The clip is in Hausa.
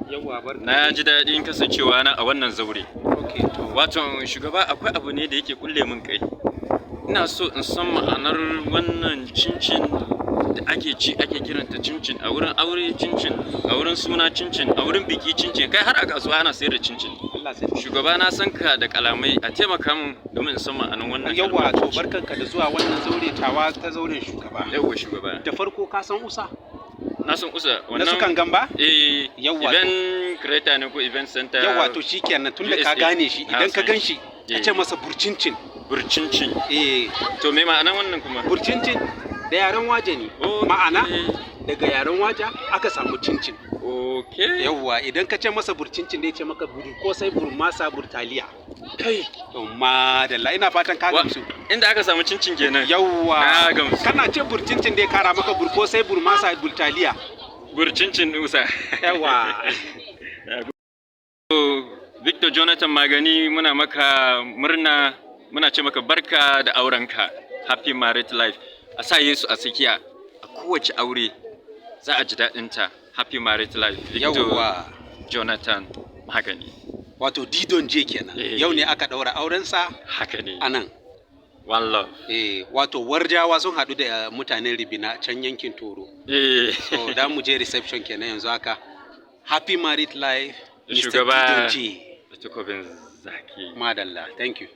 Yawwa, barka. Na ji daɗin kasancewa na a wannan zaure. Okay, to. Wato shugaba, akwai abu ne da yake kulle min kai. Ina so in san ma'anar wannan cincin da ake ci, ake kiranta cincin a wurin aure, cincin a wurin suna, cincin a wurin biki, cincin kai har a kasuwa ana sayar da cincin. Allah sai. Shugaba, na san ka da kalamai, a taimaka min domin in san ma'anar wannan Yawwa, kalmar to, cincin. Barkanka da zuwa wannan zaure tawa ta zauren shugaba. Yawwa, shugaba. Da farko, ka san USA? Na san USA. Na su kan gamba? Eh. Yawwa. Event creator ne ko event center? Yawwa, to shikenan, tun da ka USA. gane shi, Na idan ka san gan shi, ka ce masa burcincin. Burcincin. Eh. To, me ma'anar wannan kuma? Burcincin da yaren Waja ne. Ma'ana, daga yaren Waja aka samu cincin. Yawwa, idan ka ce masa burcincin, dai ce maka buri ko sai burmasa burtaliya. Kai. To, madalla, ina fatan ka gamsu. Inda aka samu cincin kenan. Yawwa. Na gamsu. Kana ce burcincin, dai kara maka burko sai burmasa burtaliya. Burcincin USA. Yawwa. Victor Jonathan Magani, muna maka murna, muna ce maka barka da aurenka. Happy married life. A sa Yesu a tsakiya a kowace aure, za a ji daɗinta. Happy married life, Victor Jonathan Magani. Wato Didon J kenan. Eh. Yau ne aka ɗaura aurensa Haka ne. a nan. One love. Eh, wato Warjawa sun haɗu da mutanen Ribina can yankin Toro. So da mu je reception kenan yanzu haka. Happy married life, Mr. Shugaba. Didon J. Da takobin zaki. Madalla, thank you.